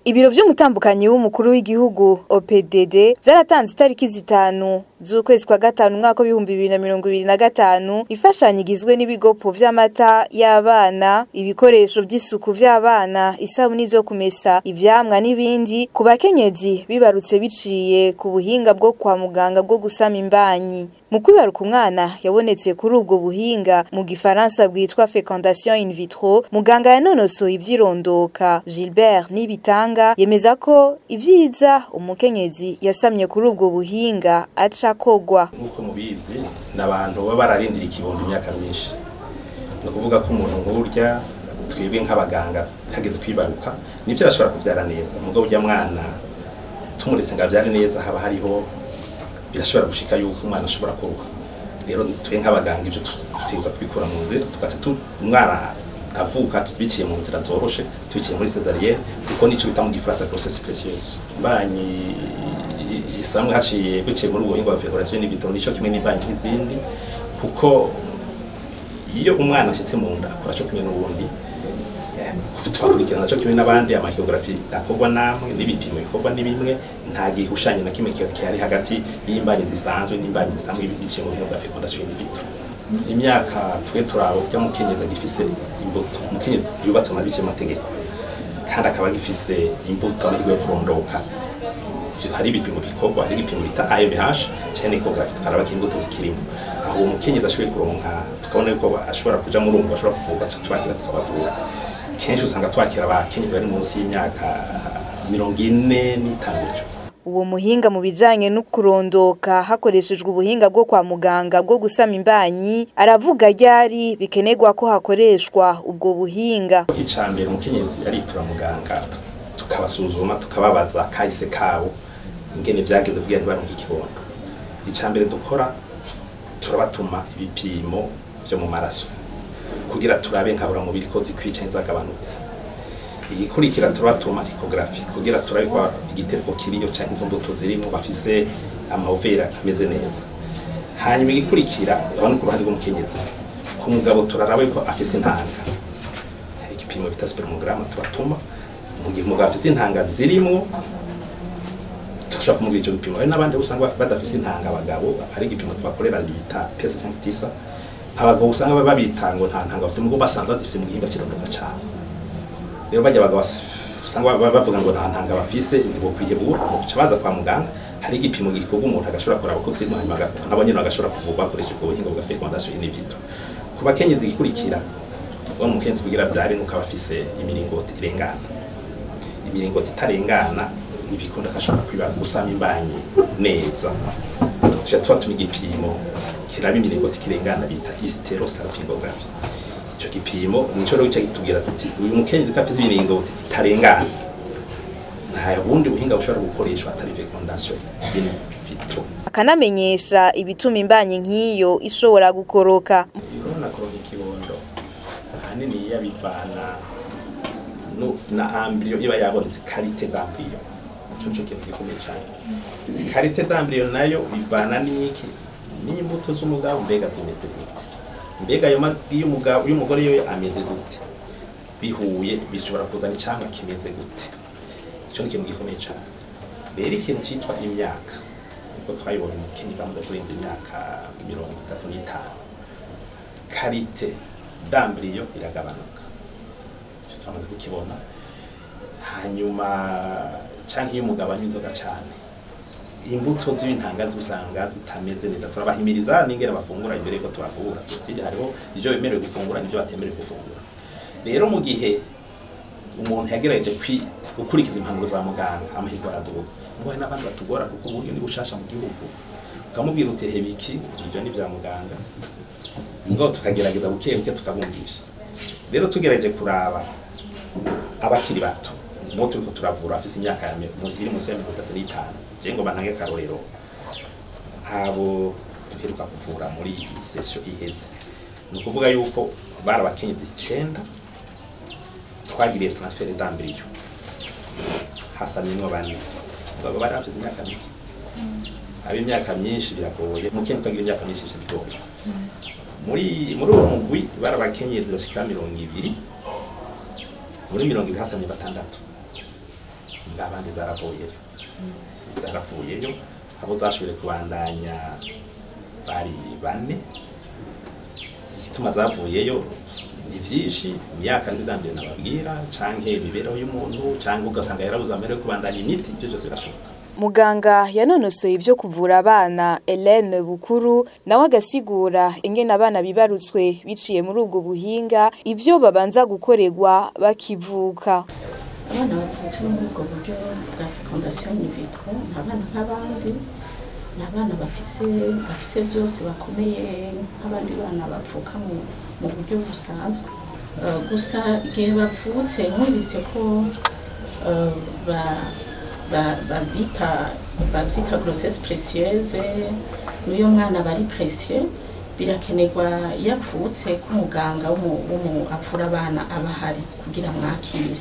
Ibiro vy'umutambukanyi w'umukuru w'igihugu OPDD vyaratanze itariki 5 z'ukwezi kwa gatanu umwaka 2025 ifashanyo igizwe n'ibigopo vy'amata y'abana, ibikoresho vy'isuku vy'abana, isabuni zo kumesa, ivyamwa n'ibindi ku bakenyezi bibarutse biciye ku buhinga bwo kwa muganga bwo gusama imbanyi. Mu kwibaruka umwana yabonetse kuri ubwo buhinga mu gifaransa bwitwa fécondation in vitro, muganga yanonosoye ivyirondoka Gilbert Nibitanga yemeza ko ivyiza umukenyezi yasamye kuri ubwo buhinga aca kogwa. Nk'uko mubizi, n'abantu baba bararindira ikibondo imyaka myinshi. Ni ukuvuga ko umuntu nk'urya twebwe nk'abaganga hageze kwibaruka nivyo arashobora kuvyara neza, mugabo urya mwana tumuretse ngo avyare neza haba hariho birashobora gushika yuko umwana ashobora kuruha. Rero twe nk'abaganga ivyo tutinza kubikura mu nzira, tugaca umwana avuka biciye mu nzira zoroshe, tubiciye muri césarienne, kuko nico bita mu gifaransa grossesse précieuse. Imbanyi isamwe haciye biciye muri ubwo buhinga bwa fécondation in vitro nico kimwe n'imbanyi nk'izindi, kuko iyo umwana ashitse mu nda akora co kimwe n'uwundi, tubakurikirana co kimwe n'abandi, ama échographie akorwa namwe n'ibipimo bikorwa ni bimwe, nta gihushanye na kimwe kihari hagati y'imbanyi zisanzwe n'imbanyi zisanzwe biciye mu buhinga bwa fécondation in vitro. Imyaka twe turaba ujya mukenyezi agifise imbuto, umukenyezi yubatse mu bice amategeko kandi akaba agifise imbuto, amahirwe yo kurondoka, hari ibipimo bikorwa, hari ibipimo bita AMH canke échographie, tukaraba ko imbuto zikirimo. Aho uwo mukenyezi ashoboye kuronka, tukabona yuko ashobora kuja muri uwo ashobora kuvurwa, twakira tukabavura. Kenshi usanga twakira abakenyezi bari munsi y'imyaka 45 gutyo. Uwo muhinga mu bijanye no kurondoka hakoreshejwe ubuhinga bwo kwa muganga bwo gusama imbanyi aravuga ryari bikenerwa ko hakoreshwa ubwo buhinga. Icambere, umukenyezi aritura muganga, tukabasuzuma, tukababaza kahise kabo ingene vyagenze kugira ntibaronke ikibondo. Icambere dukora, turabatuma ibipimo vyo mu maraso kugira turabe nkaburamubiri ko zikwiye canke zagabanutse. Igikurikira, turabatuma échographie kugira turabe ko igitereko kiriyo canke izo mbuto zirimo bafise ama ovaires ameze neza. Hanyuma igikurikira, aho ni ku ruhande rw'umukenyezi. Ku mugabo turaraba yuko afise intanga, hari igipimo bita spermogramme tubatuma. Mu gihe umugabo afise intanga zirimwo, turashobora kumubwira ico gipimo. Hari n'abandi usanga badafise intanga, abagabo, hari igipimo tubakorera bita PESA canke TISA. Abagabo usanga babita ngo nta ntanga bafise, mugo basanzwe bazifise mu gihimba c'irondoka cabo. Rero bajya abagabo usanga bavuga ngo nta ntanga bafise, ntibokwihebura, baca baza kwa muganga. Hari igipimo gikorwa, umuntu agashobora kuraba ko zirimo, hanyuma nabo nyene bagashobora kuvurwa bakoresheje ubwo buhinga bwa fécondation in vitro. Ku bakenyezi, igikurikira, wa mukenzi kugira vyare nuko aba afise imiringoti irengana. Imiringoti itarengana ntibikunda ko ashobora kwiba gusama imbanyi neza. Tuca tubatuma igipimo kiraba imiringoti kirengana bita hystérosalpingographie. Ico gipimo nico rero gica kitubwira tuti uyu mukenyezi ko afise imiringoti itarengana, nta bundi buhinga bushobora gukoreshwa atari fécondation in vitro. Akanamenyesha ibituma imbanyi nk'iyo ishobora gukoroka. Urabona, kuronka ikibondo ahanini yabivana no na embryon iba yabonetse, qualité d'embryon. Ico nico kintu gikomeye cyane. Qualité d'embryon nayo bivana n'iki? N'imbuto z'umugabo mbega zimeze gute, mbega ayo magi y'umugabo y'umugore yo ameze gute, bihuye bishobora kuzana icamwa kimeze gute. Ico ni ikintu gikomeye cyane. Rero ikintu citwa imyaka, uko twabibonye, umukenyezi bamaze kurenza imyaka 35, qualité d'embryon iragabanuka. Ico twamaze kukibona. Hanyuma canke iyo umugabo anywa inzoga cane, imbuto z'intanga usanga zitameze neza. Turabahimiriza n'ingene bafungura imbere yuko tubavura, tuti hariho ivyo bemerewe gufungura n'ivyo batemerewe gufungura. Rero mu gihe umuntu yagerageje gukurikiza impanuro za muganga, amahirwe araduga. Ngo hari n'abandi batugora kuko uburyo ni bushasha mu gihugu, ukamubwira uti heba iki, ivyo ni vya muganga, mugabo tukagerageza buke buke tukabumvisha. Rero tugerageje kuraba abakiri bato mu turiko turavura afise imyaka ya iri munsi ya 35, je ngo bantange karorero abo duheruka kuvura muri iyi session iheze, ni ukuvuga yuko bari abakenyezi 9 twagiriye transfert d'embryon, hasamyemwo bane. Baba bari bafise imyaka mike. Ab'imyaka myinshi biragoye, umukenyezi ukagira imyaka myinshi bica bigoye. Muri uwo mugwi bari abakenyezi bashika 20. Muri 20 hasamye batandatu. Abandi zaravuyeyo, zaravuyeyo. Abo zashoboye kubandanya bari 4. Igituma zavuyeyo ni vyinshi, imyaka zidambire nababwira, canke imibereho y'umuntu, canke ugasanga yarabuze amahera yo kubandanya imiti, ivyo vyose birashoboka. Muganga yanonosoye ivyo kuvura abana Hélène Bukuru nawe agasigura ingene abana bibarutswe biciye muri ubwo buhinga ivyo babanza gukorerwa bakivuka. Abana bavutse muri ubwo buryo bwa fécondation in vitro ni abana nk'abandi, ni abana bafise byose, bakomeye nk'abandi bana bavuka mu buryo busanzwe. Gusa igihe bavutse mwumvise ko babyita grossesse précieuse, n'uyo mwana bari précieux, birakenerwa iyo avutse ko umuganga avura abana aba ahari kugira mwakire.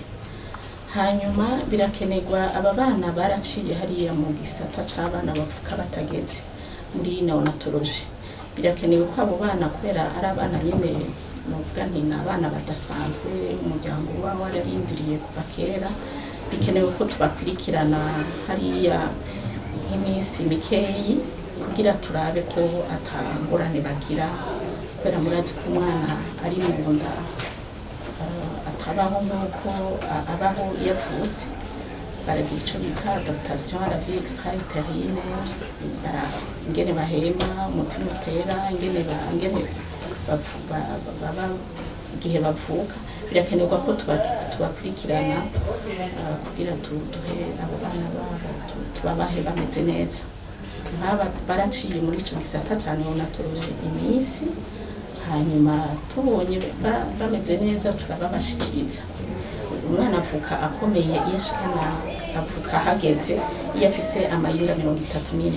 Hanyuma birakenerwa, aba bana baraciye hariya mu gisata c'abana bavuka batageze muri néonatologie, birakenewe ko abo bana, kubera ari abana nyene novuga nti ni abana badasanzwe, umuryango uba wararindiriye kuva kera, bikenewe ko tubakurikirana hariya nk'iminsi mikeyi kugira turabe ko atangorane bagira, kubera murazi ko umwana ari mu nda atabaho nk'uko abaho iyo avutse. Baragira ico bita adaptation à la vie extra-utérine, ingene bahema, umutima utera, ingene baba igihe bavuka. Birakenerwa ko tubakurikirana kugira duhe abo bana babo, tubabahe bameze neza. Nk'aba baraciye muri ico gisata ca néonatologie iminsi, hanyuma tubonye bameze neza turababashikiriza. Umwana avuka akomeye iyo ashikana, avuka hageze, iyo afise amayinga 37.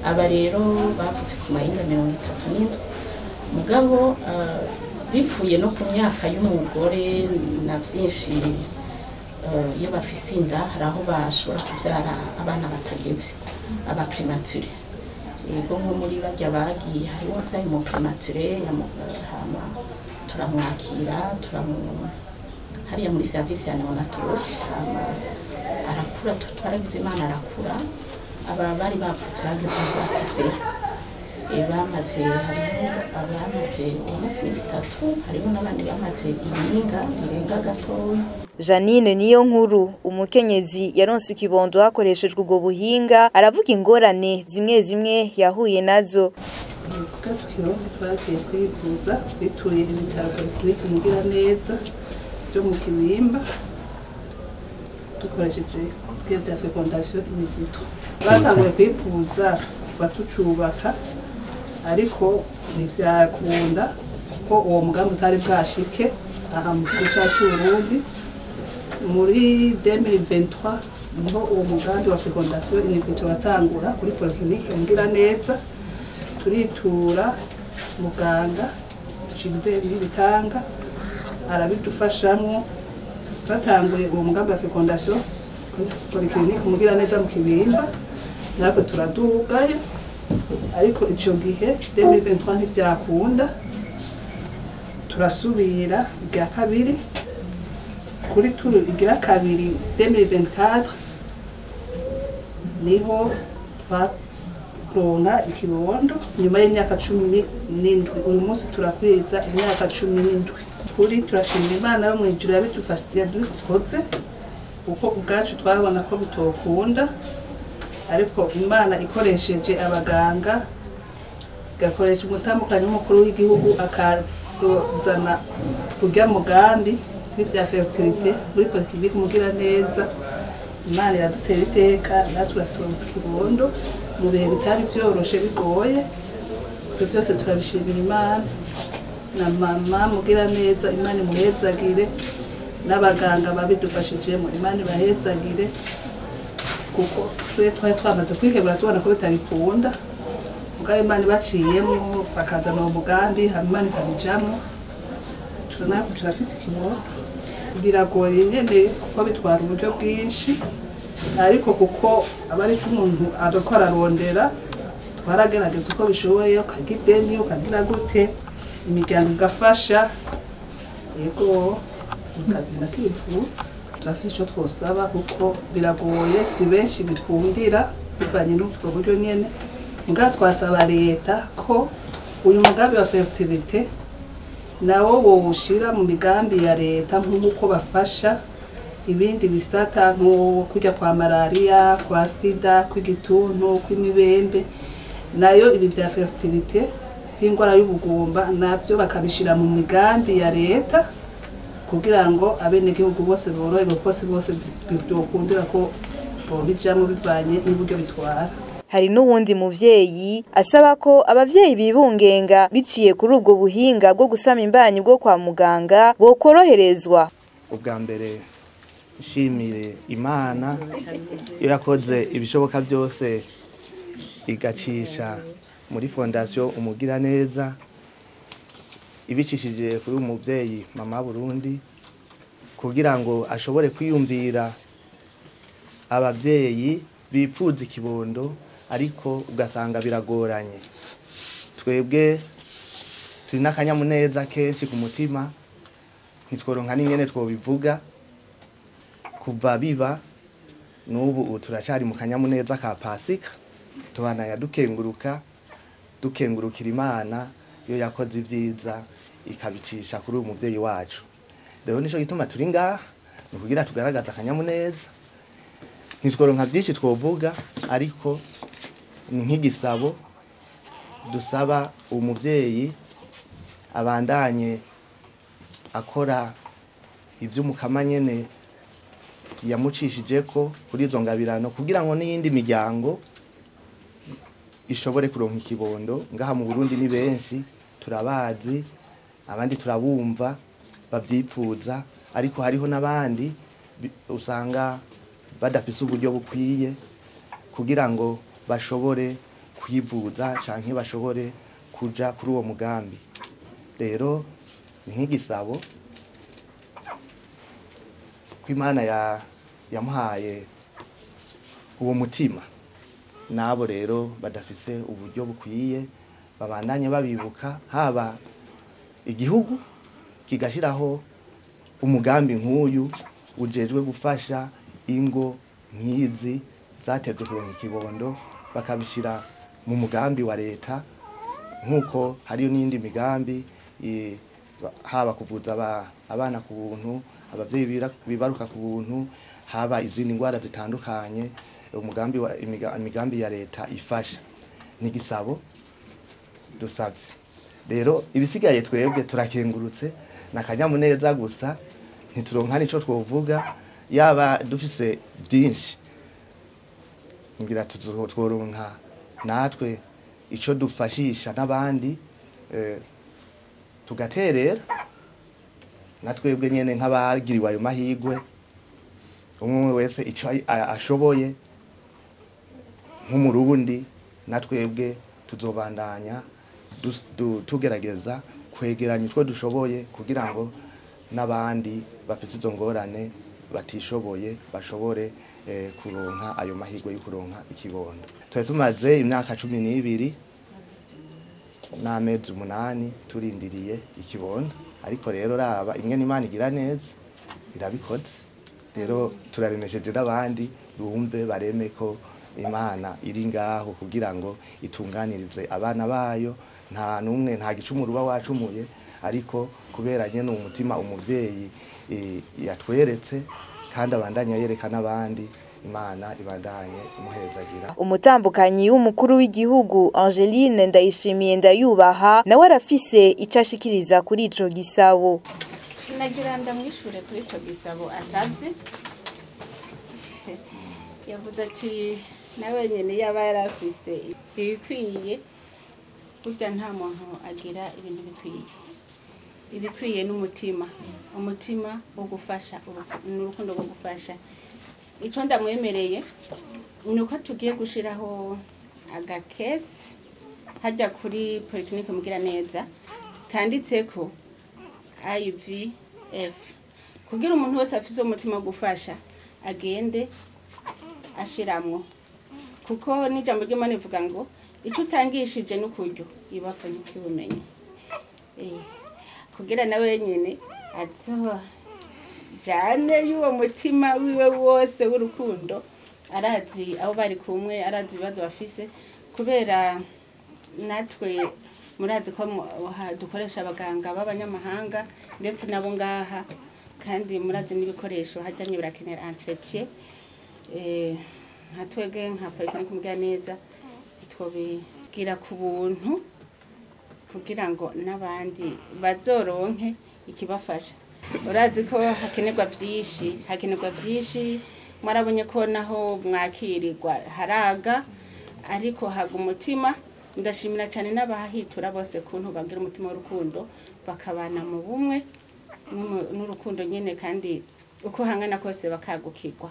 Aba rero bavutse ku mayinga 37, mugabo bivuye no ku myaka y'umugore na vyinshi, iyo bafise inda hari aho bashobora kuvyara abana batageze, aba prématurés. Yego, nko muri barya bagiye hari uwavyaye mu prématuré, hama turamwakira, turamu hariya muri service ya néonatologie, hama arakura, twaragize Imana arakura. Aba bari bavutse hageze aho batevyeyo, bamaze, hariho abamaze, uwamaze iminsi 3, hariho n'abandi bamaze iyinga rirenga gatoya. Janine niyo nkuru, umukenyezi yaronse ikibondo hakoreshejwe ubwo buhinga, aravuga ingorane zimwe zimwe yahuye nazo. Kuko tukironka twagiye kwivuza, bituriye ibitaro polyclinique Mugiraneza byo mu Kibimba, dukoresheje ibyo bya fécondation in vitro. Batanguye kwivuza kuva tucubaka, ariko ntivyakunda kuko uwo mugambi utari bwashike aha mu gihugu cyacu c'Uburundi. Muri 2023 niho uwo mugambi wa fécondation in vitro watangura kuri polyclinique Mugiraneza, turitura muganga Gilbert Nibitanga, arabidufashamwo. Batanguye uwo mugambi wa fécondation kuri polyclinique Mugiraneza mu Kibimba, natwe turadugayo, ariko ico gihe 2023 ntivyakunda. Turasubira irya kabiri, kuri turu igira kabiri 2024 niho twaronka ikibondo nyuma y'imyaka 17. Uyu munsi turakwiza imyaka 17. Kuri turashimira Imana yo mw'ijuru yabidufashije, kuko ubwacu twabona ko bitokunda, ariko Imana ikoresheje abaganga, igakoresha umutambukanyi w'umukuru w'igihugu, akazana kurya mugambi w'ivya fertilité muri polyclinique Mugiraneza, Imana iradutera iteka natwe turaronsa ikibondo mu bihe bitari vyoroshe, bigoye. Ivyo byose turabishimira Imana na mama Mugiraneza, Imana imuhezagire, n'abaganga babidufashijemo, Imana ibahezagire, kuko twe twari twamaze kwihebura tubona ko bitagikunda, mugabo Imana ibaciyemwo bakazana uwo mugambi, hama Imana ikabijamwo, natwe turafise ikibondo. Biragoye nyene kuko bitwara uburyo bwinshi, ariko kuko aba ari ico umuntu ariko ararondera, twaragerageza uko bishoboye, ukagira ideni, ukagira gute, imiryango igafasha, yego, ukagenda kivuza. Turafite icyo twosaba kuko biragoye, si benshi bikundira bivanye n'ubwo buryo nyene. Mugabo twasaba leta ko uyu mugambi wa fertilité nawo wowushira mu migambi ya leta, nk'uko bafasha ibindi bisata nko kujya kwa malaria, kwa sida, kw'igituntu, kw'imibembe, nayo ibi vya fertilité nk'indwara y'ubugumba navyo bakabishira mu migambi ya leta kugira ngo abenegihugu bose boroherwe, kuko si bose byokundira ko bobijamwo bivanye n'uburyo bitwara. Hari n'uwundi muvyeyi asaba ko abavyeyi bibungenga biciye kuri ubwo buhinga bwo gusama imbanyi bwo kwa muganga bokoroherezwa. Ubwa mbere nshimire Imana iyo yakoze ibishoboka byose igacisha muri fondation Umugiraneza, ibicishije kuri umuvyeyi Mama Burundi, kugira ngo ashobore kwiyumvira abavyeyi bipfuza ikibondo ariko ugasanga biragoranye. Twebwe turi n'akanyamuneza kenshi ku mutima, ntitworonka n'ingene twobivuga. Kuva biba n'ubu turacari mu kanyamuneza ka Pasika, tubandanya dukenguruka, dukengurukira Imana iyo yakoze ibyiza ikabicisha kuri uyu muvyeyi wacu. Rero nico gituma turi ngaha, ni ukugira tugaragaze akanyamuneza. Ntitworonka byinshi twovuga, ariko ni nk'igisabo dusaba umuvyeyi abandanye akora ivy'umukama nyene yamucishijeko kuri izo ngabirano, kugira ngo n'iyindi miryango ishobore kuronka ikibondo. Ngaha mu Burundi ni benshi turabazi, abandi turabumva bavyipfuza, ariko hariho n'abandi usanga badafise uburyo bukwiye kugira ngo bashobore kwivuza canke bashobore kuja kuri uwo mugambi. Rero ni nk'igisabo ko Imana yamuhaye uwo mutima, nabo rero badafise uburyo bukwiye babandanye babibuka, haba igihugu kigashiraho umugambi nk'uyu ujejwe gufasha ingo nk'izi zatevye kuronka ikibondo, bakabishira mu mugambi wa leta, nk'uko hariyo n'iyindi migambi, haba kuvuza abana ku buntu, abavyeyi bibaruka ku buntu, haba izindi ndwara zitandukanye, umugambi wa imigambi ya leta ifasha. Ni igisabo dusavye. Rero ibisigaye twebwe turakengurutse n'akanyamuneza gusa, ntituronka nico twovuga. Yaba dufise byinshi ngira tworonka natwe ico dufashisha n'abandi, tugaterera natwebwe nyene nk'abagiriwe ayo mahigwe, umwe wese ico ashoboye nk'umurundi, natwebwe tuzobandanya tugerageza kwegeranya utwo dushoboye kugira ngo n'abandi bafite izo ngorane batishoboye bashobore kuronka ayo mahirwe yo kuronka ikibondo. Twari tumaze imyaka 12 n'amezi 8 turindiriye ikibondo, ariko rero raba ingene Imana igira neza irabikoze. Rero turaremesheje n'abandi bumve bareme ko Imana iri ngaho kugira ngo itunganirize abana bayo. Nta numwe nta gicumuro uba wacumuye, ariko kubera nyene umutima umuvyeyi yatweretse kandi abandanya yereka n'abandi, Imana ibandanye imuhezagira. Umutambukanyi w'umukuru w'igihugu Angeline Ndayishimiye Ndayubaha nawe arafise ico ashikiriza kuri ico gisabo. Nagira ndamwishure kuri ico gisabo asavye. Yavuze ati nawe nyene yaba yarafise ibikwiye, burya nta muntu agira ibintu bikwiye. Ibikwiye n'umutima, umutima wo gufasha, n'urukundo rwo gufasha. Ico ndamwemereye nuko tugiye gushiraho agakesi hajya kuri polyclinique Mugiraneza kanditseko IVF, kugira umuntu wese afise umutima wo gufasha agende ashiramwo, kuko n'ijambo ry'Imana rivuga ngo ico utangishije n'ukuryo ibafa ntikibumenye. Kugira nawe nyene Jane y'uwo mutima wiwe wose w'urukundo, arazi aho bari kumwe, arazi ibibazo bafise, kubera natwe murazi ko dukoresha abaganga b'abanyamahanga ndetse nabo ngaha, kandi murazi n'ibikoresho hajyanye birakenera entretien. Nka twebwe nka Polyclinique Mugiraneza twobigira ku buntu kugira ngo n'abandi bazoronke ikibafasha. Urazi ko hakenerwa vyinshi, hakenerwa vyinshi. Mwarabonye ko naho mwakirirwa haraga, ariko haga umutima. Ndashimira cyane n'abahitura bose kuntu bagira umutima w'urukundo, bakabana mu bumwe n'urukundo nyene, kandi uko hangana kose bakagukirwa.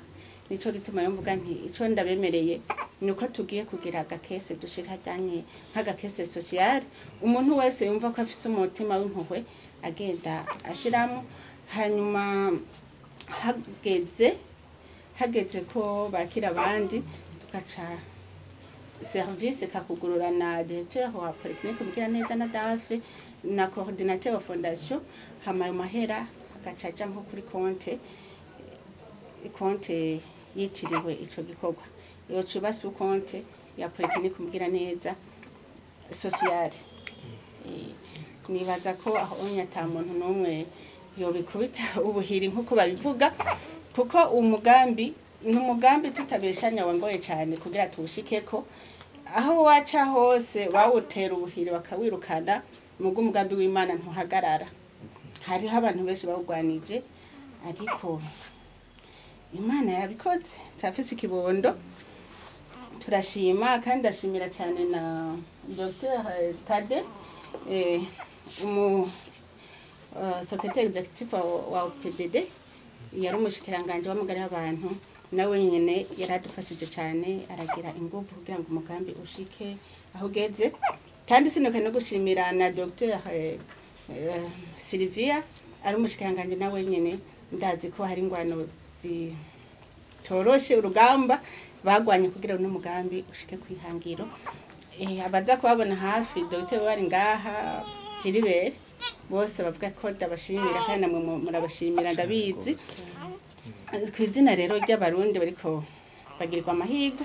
Nico gituma yumvuga nti ico ndabemereye nuko tugiye kugira agakese dushira hajyanye nk'agakese social, umuntu wese yumva ko afise umutima w'impuhwe agenda ashiramo. Hanyuma hageze ko bakira abandi, tugaca service kakugurura na directeur wa Polyclinique Mugiraneza na DAF na coordinateur wa fondation, hama ayo mahera agaca aja nko kuri konte yitiriwe ico gikorwa, iyo cuba su konte ya Polyclinique Mugiraneza sociale. Nibaza ko aho onya ata muntu n'umwe yobikubita ubuhiri nk'uko babivuga, kuko umugambi ni umugambi tutabeshanya wangoye cyane kugira tuwushikeko. Aho waca hose bawutera ubuhiri bakawirukana, mugo umugambi w'Imana ntuhagarara. Hariho abantu benshi bawugwanije, ariko Imana yarabikoze. Turafise ikibondo, turashima, kandi ndashimira cyane na Dr Tade, umu secrétaire exécutif wa OPDD, yari umushikiranganje w'amagara y'abantu, nawe nyene yaradufashije cyane, aragira ingufu kugira ngo umugambi ushike aho ugeze. Kandi sinoka no gushimira na Dr Sylvia, ari umushikiranganje, nawe nyene ndazi ko hari ingwano zitoroshe, urugamba bagwanye kugira ngo umugambi ushike kwihangiro. Abaza kubabona hafi Dr bari ngaha Gilbert, bose bavuga ko ndabashimira, kandi namwe murabashimira ndabizi. Ku izina rero ry'abarundi bariko bagirirwa amahirwe,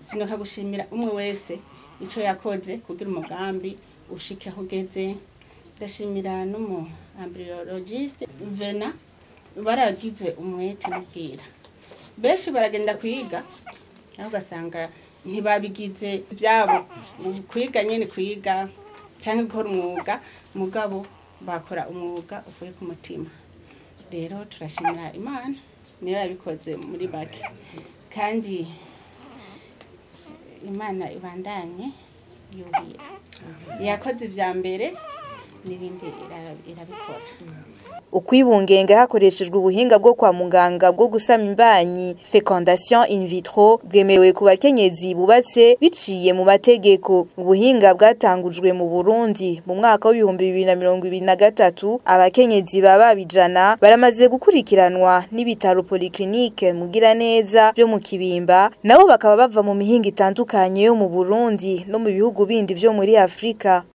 sinoka gushimira umwe wese ico yakoze kugira umugambi ushike aho ugeze. Ndashimira n'umu embryologiste Vena, baragize umwete n'ubwira. Benshi baragenda kwiga aho ugasanga ntibabigize byabo, kwiga nyene kwiga cyangwa gukora umwuga, mugabo bakora umwuga uvuye ku mutima. Rero turashimira Imana niyo yabikoze muri bake, kandi Imana ibandanye yuhira, yakoze ivya mbere n'ibindi irabikora. Ukwibungenga hakoreshejwe ubuhinga bwo kwa muganga bwo gusama imbanyi, fécondation in vitro, bwemewe ku bakenyezi bubatse biciye mu mategeko. Ubuhinga bwatangujwe mu Burundi mu mwaka w'2023. Abakenyezi baba bijana baramaze gukurikiranwa n'ibitaro Polyclinique Mugiraneza byo mu Kibimba, nabo bakaba bava mu mihinga itandukanye yo mu Burundi no mu bihugu bindi vyo muri Afrika.